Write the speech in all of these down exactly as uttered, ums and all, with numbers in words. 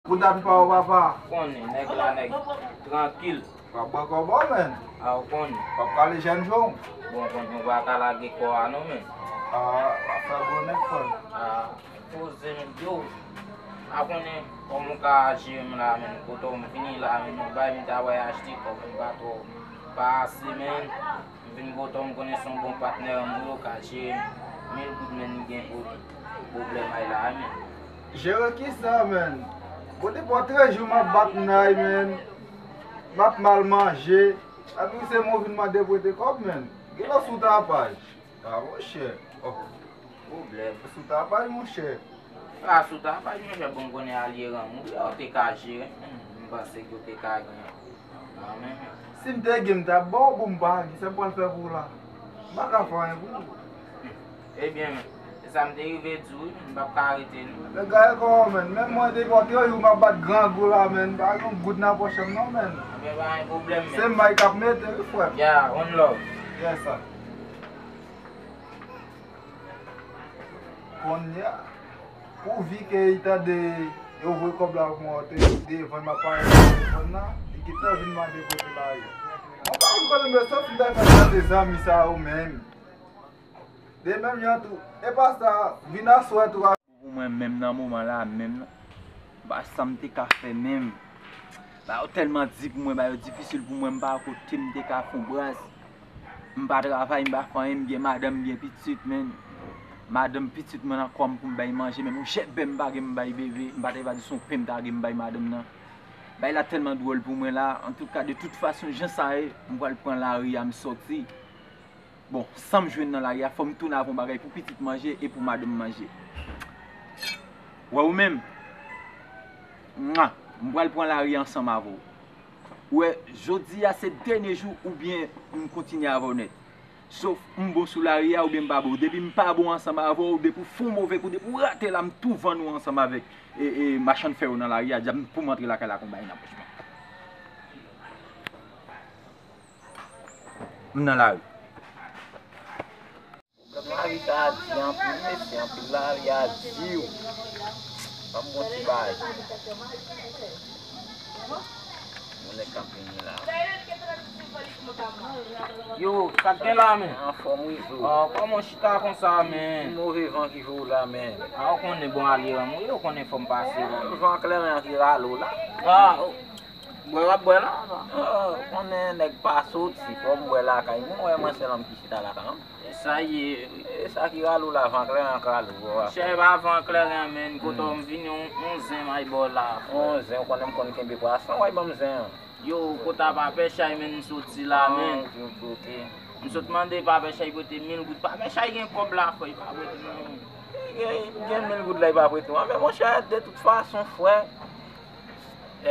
Pou dat pa w, papa. Konnen, nèg la, nèg trankil. W ap bwè kòb ou, menn. A, ou konnen. W ap kale jèn jan w. Bon, konnen, ou pa ka lage kò a non, menn. A, w ap fè gwo nèg, frè m. A, poze, menn, yo. A konnen, kòman w ka jere m la, menn. Kote w m vini la, menn, nou bay m ta wè achte kòb, m pa twò, pa ase, menn. M vin kote w, m konnen se yon bon patnè, m wè w ka jere m. Mil goud, menn, m gen pou pwoblèm ay la, menn. Jere kisa, menn? Bon, depi trèz jou m ap bat nay, menn. M ap mal manje. Epi se mwen vin mande prete kòb, menn. Genlè w sou tapaj. A, monchè. Oh. Pwoblèm. Sou tapaj, monchè. A, sou tapaj, monchè, bon, m konnen alye ranm ou, yo te ka jere, menn. M panse ke w te ka gen. A, men. Si m te gen, m t ap ba w, bon, m pa gen, sa m pral fè pou w la? M pa ka fè anyen pou ou. Ebyen, men, se sa m te rive di w, wi, menn, m p ap ka rete, non. Men gade kò w, menn, menm mwen, depi trè jou, m ap bat grangou la, menn, m pa gen yon goud nan pòch m, non, menn. Ebyen, pa gen pwoblèm, menn. Se may k ap mete, wi, frè m. Ya, one love. Yes, sir. Kounye a, pou vi ke li tande yo voye kòb la pou mwen, te devan m ap pale nan telefòn nan, li gentan vin mande kote l ale. Mwen pa konn kote m ye, sòf m ta fè sa de zanmi sa yo menm. De menm jan tou, e pa sa, vin aswè tou. Pou mwen menm nan moman la menm nan, ba sa m te ka fè menm. Ba yo tèlman di pou mwen, ba yo difisil pou mwen, m pa kote m te ka fon bras. M pa travay, m pa fè anyen, m gen madanm, m gen pitit, menn. Madanm, pitit mwen nan kò m pou m bay manje, menm yon jèt bè m pa gen m bay bebe, m pa te va di se yon pen m ta gen m bay madanm nan. Bay la tèlman dwòl pou mwen la, antouka, de tout fason, jan sa ye, m pral pran lari a, m sòti. Bon, sa m jwenn nan lari a, fò m tounen avè yon bagay pou pitit manje e pou madanm manje. Wè ou menm, mwa, m pral pran lari a ansanm avè w. Ou wè, jodi a se dènye jou oubyen m kontinye avè w nèt. Sof m bon sou lari a oubyen m pa bon. Depi m pa bon ansanm avè w, depi w fè yon move kou, depi w rate la, m tou vann ou ansanm avèk, e, e, machann fè yo nan lari a, djab pou m antre lakay la kon bagay nan pòch mwen. M nan lari. Pwoblèm lavi sa a di anpil, mesye, anpil lavi a di w. Ban m bon ti bagay. Yon nèg k ap vini la. Yo, sa k gen la, men? Anfòm, wi, zo. Ah, kòman w chita konsa, men? Move van ki jwe w la, men. Ah, ou konnen bon ale ranm ou ye, ou konnen fò m pase, wi. Van kleren an ki rale w la. Ah, oh. Bwè w ap bwè la? Ah, ou konnen nèg pa soti, fò m bwè lakay mwen, wè mwen sèl nonm ki chita lakay mwen. E sa ye, wi. E sa ki rale w la, van kleren an k rale w, bro. Chè, e pa van kleren an, men, kote w m vini, yon, yon zen m ay ba w la, frè. Yon zen, ou konnen m konn kenbe pwason, w ay ban m zen an. Yo, kota Papè Chay, men, m soti la, men. Ah, ok, ok. M sot mande Papè Chay prete mil goud. Papè Chay gen kòb la, frè, li pa prete m anyen. Li gen, li gen mil goud la, li pa prete w. Men monchè, de tout fason, frè,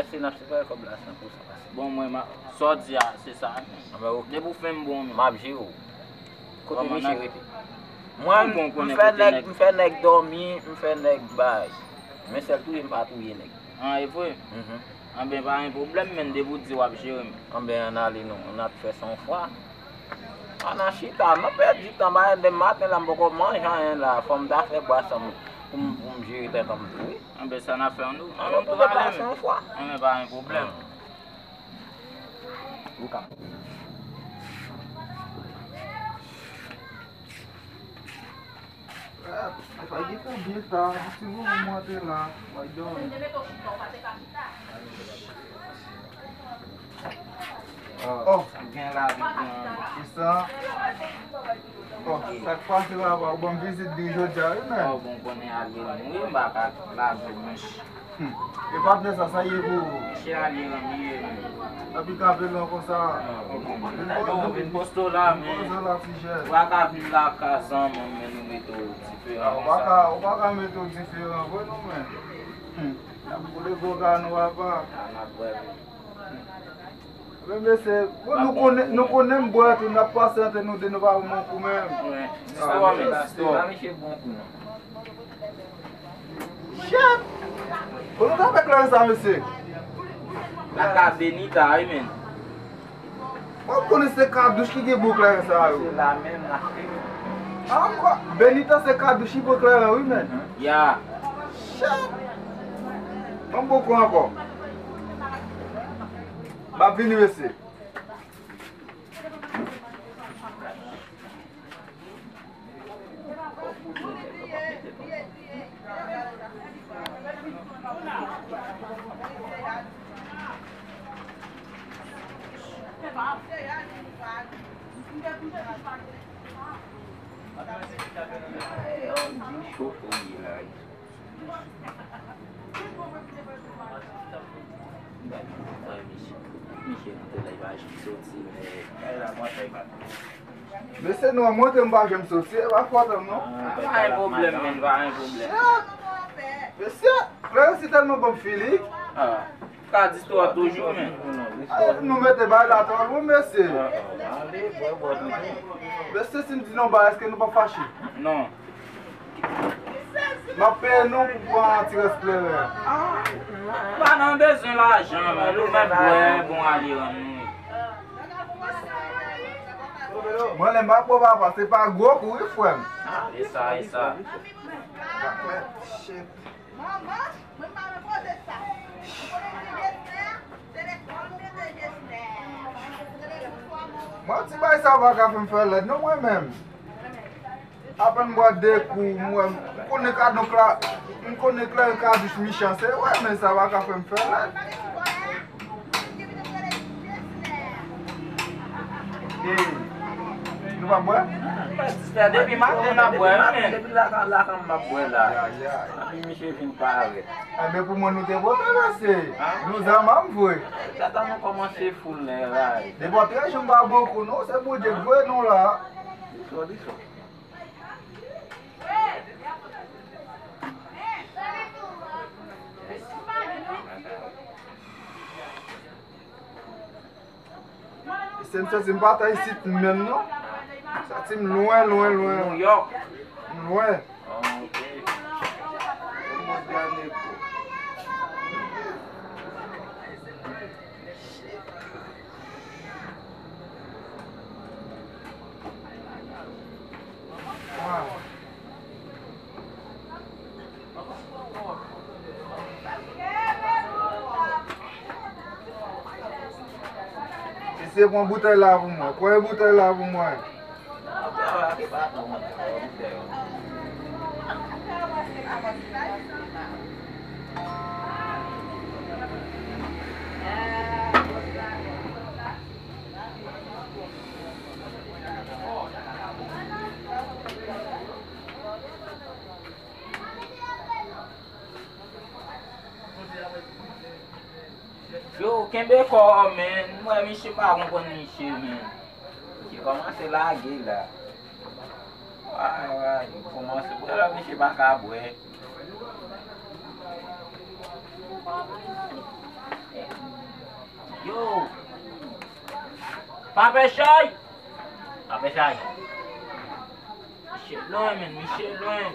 èske n ap separe kòb la san pou san pase? Bon, mwen, ma, sa w di a, se sa. Anben, ok. Depi w fè m bon, men. M ap jere w. Kote misye rete? Mwen, m fè nèg, m fè nèg dòmi, m fè nèg bay. Men sèl touye, m pa touye nèg. Ah, e vre? Mhm. Anben, pa gen pwoblèm, men depi w di w ap jere m. Anben, ann ale non, ann ap fè sa yon fwa. Ann al chita, m ap pèdi tan, ba de maten la, m poko manje anyen la, fò m ta fè bwasyon pou m, pou m jere tèt an m tou, wi. Anben, sa n ap fè, ann nou, ann nou tou ale, men. Anben, pa gen pwoblèm. Ou ka. Sa ki tan byen ta, ti moman mwen te la, mwen dòmi. Oh, gen lavi, gen. Kisa? Oh, sa k pase papa, ou ban m vizit bri jodi a, wi, men. Oh, bon, konnen ale, wi, m pa ka lage w, monchè. Hmm. E patnè sa, sa ye pou ou? Monchè, ale ranm li ye, men. Epi kanpe lwen konsa. Vin poze w la, men. Vin poze w la, ti jèn. Ou pa ka vin lakay zanmi m, men nou mete w diferan konsa. Ou pa ka, ou pa ka mete w diferan vre non, men. Hmm. Y ap boule gwo gano apa. A, n ap bwè, men. Men mesye, bon, nou konnen, nou konnen m bwè tou, n ap pase ant nou de, nou pa bon kou menm. Wi. Zistwa, men, zistwa. Pa mesye bon kou, non. Shit! Kote w t ap fè kleren sa, mesye? Lakay Benita, wi, men. Mwen konnen se Kadouch ki gen bon kleren sa yo. Se la menm, la menm. Ah, m kwè Benita se Kadouch ki bon kleren, wi, men. Ya. Shit! Yon boukou ankò. M ap vini, mesye. Mesye, nou te la, li pa janm soti, men. Mesye, nou an monte, m pa janm soti, e pa fòt an non. Ah, pa gen pwoblèm, men, pa gen pwoblèm. Mesye, Clarence tèlman ban m fili. Ah, ka di istwa toujou, men. Ah, nou mete bagay la twò lwen, mesye. Ah, ah, ale, bwè, bwè, toujou. Mesye, si m di nou bagay, èske nou p ap fache? Non. M ap peye nou pou pran ti rès kleren. Pa nan bezwen lajan, men nou mèt bwè, bon ale rann nou. Mwen, lè m ap bwè, papa, se pa gwo kou, wi, frè m. Ah, e sa, e sa. Shit. Mwen, ti bagay sa pa ka fè m fè lèd, non, mwen menm. Apèn m bwè de kou, m wè, m konnen kadonk la, m konnen kleren kadouch michan, se wè, men sa pa ka fè m fè lèd. Ey, nou pa bwè? Mwen satisfè depi maten m ap bwè, wi, men. Depi lakay, lakay m ap bwè la. Ya, ya. Epi misye vin parèt. Enben, pou mwen, nou te pote, mesye. Nou zanmanm vre. Gade nou kòmanse foul nèg la. Depi trè jou m pa bwè kou, non, se Bondye k voye nou la. Diso, diso. Se m santi m pa ta isit menm non. M santi m lwen, lwen, lwen. Nouyòk. M lwen. Ah, ok. Yon mòd gade kou. Wow. Mesye, pran boutèy la pou mwen. Pran boutèy la pou mwen. Yo, kenbe kò w, men. M wè misye pa konprann misye, men. Misye kòmanse lage la. Ay, ay, li kòmanse bwè la, misye pa ka bwè. Yo! Pa fè chay! Pa fè chay! Misye lwen, men, misye lwen.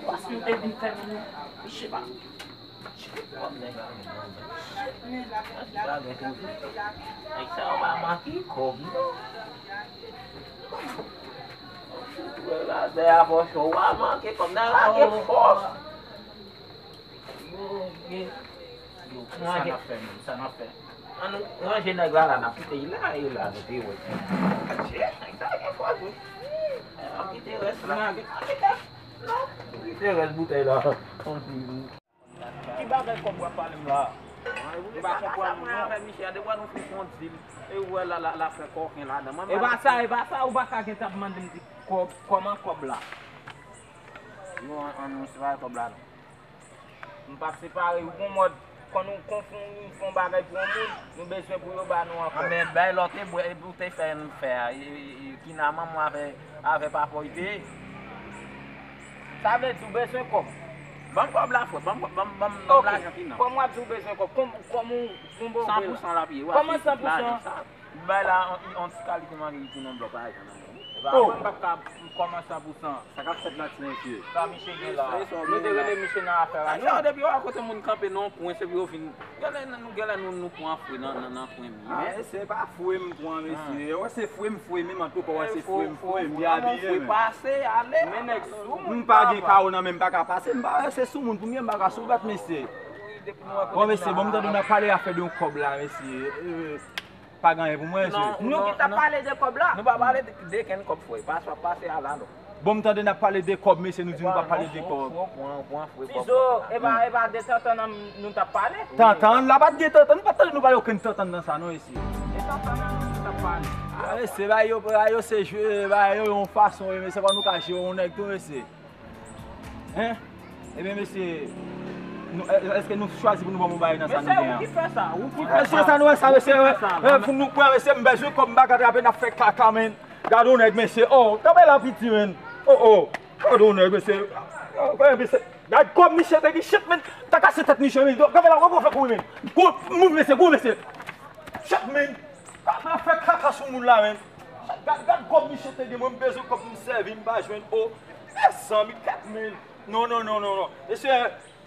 Pas nou te vin fè, men, misye pa. Shit, man. Nèg sa yo pa manke kòb, non. Yo, la, dèyè a fò cho, w a manke kòb, nan lage fòs. Yo, sa n ap fè menm, sa n ap fè. An nou ranje nèg la, la, n ap kite l la, e la, nou te wè. Nèg sa gen fòs, wi. N ap kite rès la. N ap kite, non, n ap kite rès boutèy la. Ki bagay kòb w ap pale m la? M pa konprann ou non. Avèk misye a, depi nou fin fè yon dil, e ou wè la, la, la fè kòken ladan. E pa sa, e pa sa, ou pa ka gentan ap mande m di kòb, kòman kòb la? Non, an, an nou separe kòb la non. M p ap separe, ou gon mòd, kon nou, kon fè yon, fè yon bagay pou yon moun, nou bezwen pou yo ba nou ankò. Anben, bay lòt e bwè, epi ou te fè n fè a, e, e, e, Kina manman avè, avè papa w te ye. Sa vle di ou bezwen kòb? Ban m kòb la, frè, ban m, ban m, ban m lajan Kina. Ok. Kòman w ap di ou bezwen kòb? Kòm, kòm ou, ou gon bon. San pou san l ap ye, w ap lajan sa. Kòman san pou san? Bay la, on, on ti kalite manje ki tounen blòk pa ajan nan men. E pa mwen pa ka kòmanse pou san. Sa k ap fèt la, ti mesye? Sa misye gen la. Nou te rele misye nan afè la. Sa depi w a kote moun kanpe nan yon kwen, se pou yo vin. Genlè nou, genlè nou, nou pran fre nan, nan, nan kwen mi. Ah, se pa fre m pran, mesye. Wè se fre m, fre m, antouka, wè se fre m, fre m, li abiye, men. Pase, ale. Men nèg sou moun. M pa gen kawo nan men, m pa ka pase, m pa wè se sou moun pou m ye, m pa ka sou bat, mesye. Bon, mesye, bon, m tande n ap pale afè de yon kòb la, mesye. Euh, pa gen anyen pou mwen, mesye. Nou ki t ap pale de kòb la. Nou pa pale de, de kenn kòb, frè. Pase w ap pase a la, non. Bon, m tande n ap pale de kòb, mesye, nou di nou pa pale de kòb. Tizo, e pa, e pa de tantan nan nou t ap pale? Tantan, la pa t gen tantan, nou pa t tande nou pale okenn tantan nan sa, non, mesye. De tantan nan nou t ap pale. Ah, mesye, bagay yo, bagay yo se jwe, bagay yo yon fason, mesye, fò nou ka jwe yon nèg tou, mesye. Hein? Ebyen, mesye, nou, è-, èske nou chwazi pou nou ban m yon bagay nan sa nou gen an? Mesye, ou ki fè sa, ou ki fè sa. Mesye, sa nou wè sa, mesye, pou nou pran, mesye, m bezwen kòb, m pa ka trape, n ap fè kaka, men. Gade yon nèg, mesye, oh, kanpe la, piti, men. Oh, oh, gade yon nèg, mesye. Oh, gade, mesye. Gade kòb misye te gen, shit, men. Ta kase tèt misye, men. Kanpe la, wè, wè, fè kouri, men. Gwo move, mesye, gwo, mesye. Shit, men. Gade, fè kaka sou moun la, men. Gad, gad kòb misye te gen, mwen m bezwen kòb pou m sèvi, m pa jwenn, o, mezanmi, gad, men. Non, non, non, non, non. Mesye,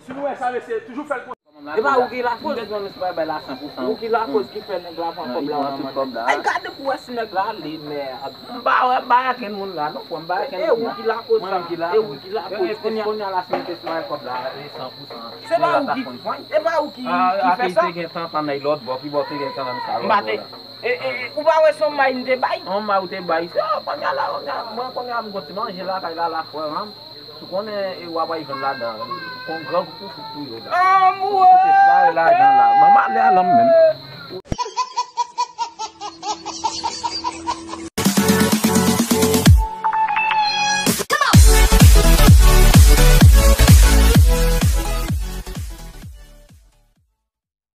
si nou wè sa, mesye, toujou fè l konsa. E pa ou ki lakoz. M bezwen nou bay la san pou san. Ou ki lakoz ki fè nèg la pran kòb la nan men. Ay, gade pou wè si nèg la ale, mèd. M pa wè, m pa wè kenn moun la, non, frè, m pa wè kenn moun la. E ou ki lakoz sa. E ou ki lakoz. Kounye a la, si nou te sou kòb la, e san pou san. Se pa ou ki, e pa ou ki, ki fè sa. Te gen tantan nan lòt bò, pi bò te gen tantan sa lòt bò la. E, e, e, ou pa wè se yon may m te bay? Yon may ou te bay. Se, oh, kounye a la, kounye a, mwen kounye a m gon ti manje lakay la, la frè, hein. Ou konnen, e, w ap al jwenn ladan. Kon gran kout fout pou yo la. Anmwe! Se pa lajan la. Manman ale alanm menm.